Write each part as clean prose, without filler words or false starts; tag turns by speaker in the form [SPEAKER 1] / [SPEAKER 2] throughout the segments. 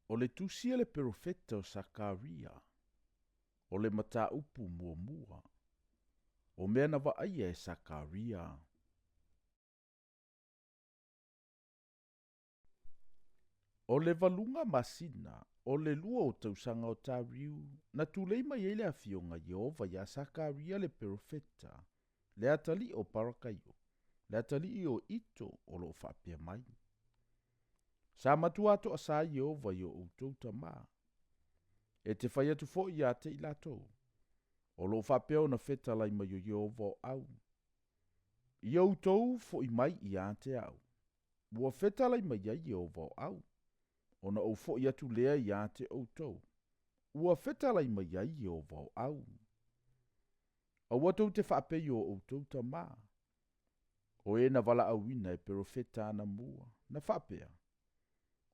[SPEAKER 1] O le tusi a le perofeta o Sakaria, o le mataupu muamua, o mea na vaaia e Sakaria. O le valuga masina o le lua o tausaga o Tariu, na tulei mai ai le afioga a Ieova iā Sakaria le perofeta, le atalii o Parakaio, le atalii o Ito o lo o faapea mai, Sa matua toasā Ieova i o outou tamā. E te fai atu foi ia te i latou, o lo o faapea ona fetalai mai o Ieova o au, Ia outou foʻi mai ia te au, ua fetalai mai ai Ieova o au, ona ou foʻi atu lea ia te outou, ua fetalai mai ai Ieova o au. Aua tou te faapea i o outou tamā, o e na valaauina e perofeta anamua, na faapea,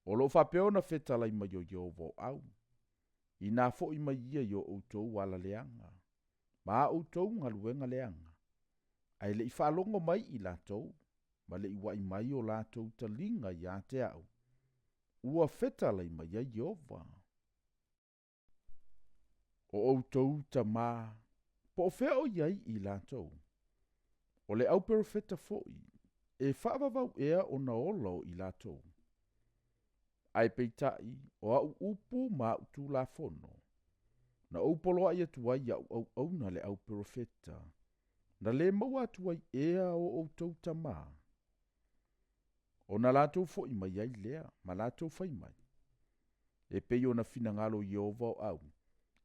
[SPEAKER 1] O lo o faapea ona fetalai mai o Ieova o au, inā foʻi mai ia i o outou ala leaga, ma a outou galuega leaga, ae le i faalogo mai i latou, ma le i uaʻi mai o latou taliga iā te au, ua fetalai mai ai Ieova. O outou tamā, po o fea o i ai i latou? O le au perofeta foʻi, e faavavau ea ona ola o i latou? Ae peitai, o aʻu upu ma aʻu tulafono, na ou poloaʻi atu ai i aʻu auauna le au perofeta, na lē maua atu ai ea o outou tamā? Ona latou foʻi mai ai lea, ma latou fai mai, E pei ona finagalo Ieova o au,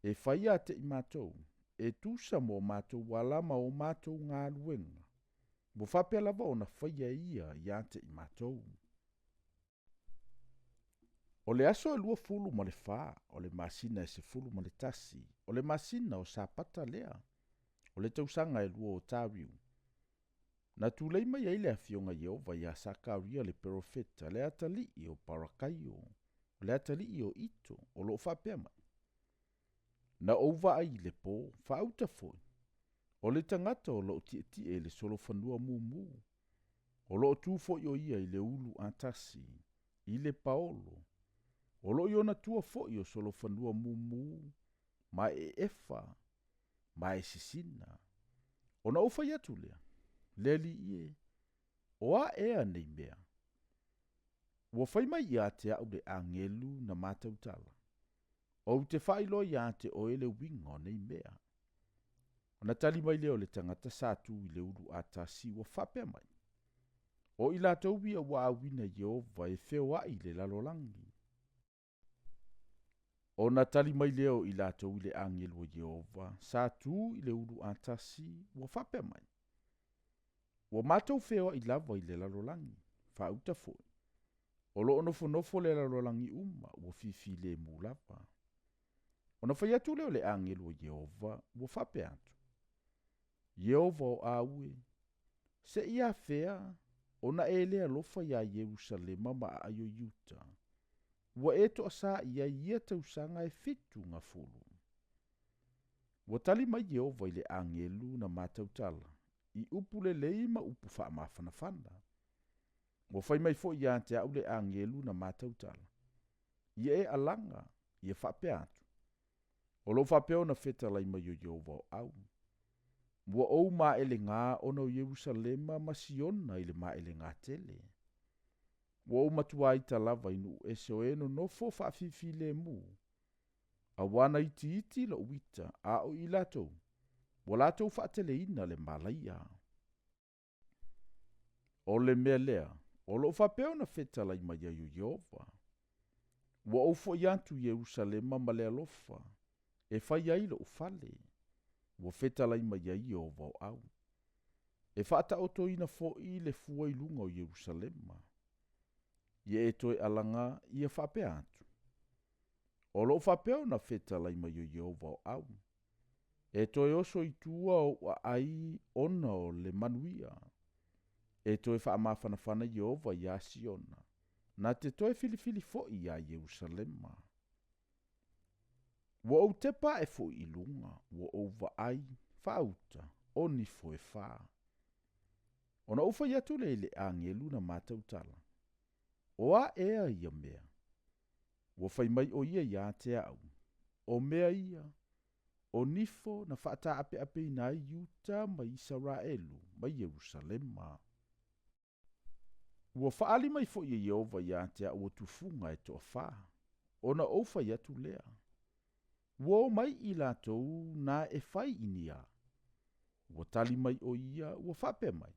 [SPEAKER 1] e fai ia te i matou, e tusa mo matou ala ma o matou galuega, ua faapea lava ona faia e ia ia te i matou. O le aso e 24 o le masina e 11, o le masina o Sapata lea, o le tausaga e lua o Tariu, na tulei mai ai le afioga Ieova iā Sakaria le perofeta, le atalii o Parakaio, o le atalii o Ito, o lo o faapea mai, Na ou vaai i le pō, faauta foi, o le tagata o lo o tietie i le solofanua mumu, o lo o tu foi o ia i le ulu atasi, i le paolo, o lo o i ona tua foi o solofanua mumu ma e efa ma e sisina. Ona ou fai atu lea, Le Alii e, o a ea nei mea? Ua fai mai ia te au le agelu na matautala, Ou te faailoa ia te oe le uiga o nei mea. Ona tali mai lea o le tagata sa tu i le ulu atasi ua faapea mai, O i latou ia ua auina Ieova e feoai i le lalolagi. Ona tali mai lea o i latou i le agelu o Ieova sa tu i le ulu atasi ua faapea mai, Ua matou feoai lava i le lalolagi, faauta foi, o lo o nofonofo le lalolagi uma ua fifilemu lava. Ona fai atu lea o le agelu o Ieova ua faapea atu, Ieova o au e, se i afea ona e le alofa iā Ierusalema ma aai o Iuta, ua e toasā i ai ia tausaga e fitu gafulu. Ua tali mai Ieova i le agelu na matautala, i upu lelei ma upu faamafanafana. Ua fai mai foi ia te au le agelu na matautala, Ia e alaga, ia faapea atu, O lo o faapea ona fetalai mai o Ieova o au, Ua ou maelegā ona o Ierusalema ma Siona i le maelegā tele. Ua ou matuā ita lava i nuu ese o e nonofo faafifilemu, auā na itiiti loʻu ita, a o i latou, ua latou faateleina le malaia. O le mea lea, o lo o faapea ona fetalai mai ai o Ieova, Ua ou foʻi atu i Ierusalema ma le alofa, e fai ai loʻu fale, ua fetalai mai ai Ieova o au. E faataotoina foʻi le fua i luga o Ierusalema. Ia e toe alaga ia faapea atu, O lo o faapea ona fetalai mai o Ieova o au, E toe oso i tua ou aai ona o le manuia. E toe faamafanafana Ieova iā Siona, na te toe filifili foʻi iā Ierusalema. Ua ou tepa aʻe foʻi i luga, ua ou vaai, faauta, o nifo e fa. Ona ou fai atu lea i le agelu na matautala, O a ea ia mea? Ua fai mai ʻo ia iā te a'u, O mea ia, o nifo na faataapeapeina ai Iuta ma Isaraelu ma Ierusalema. Ua faaali mai foi e Ieova iā te a'u o tufuga e toafā, ona ou fai atu lea, Ua o mai i latou na e fai i ni a? Ua tali mai ʻo ia, ua faapea mai,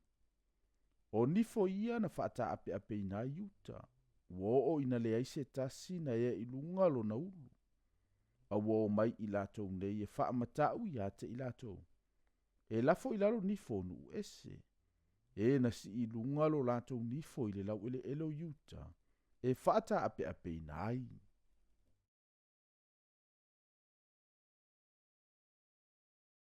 [SPEAKER 1] O nifo ia na faataapeapeina ai Iuta, ua oo ina leai se tasi na ea i luga lona ulu, a ua o mai i latou nei e faamataʻu iā te i latou, e lafo i lalo nifo o nuu ese, e na sii i luga lo latou nifo i le laueleele o Iuta e faataapeapeina ai.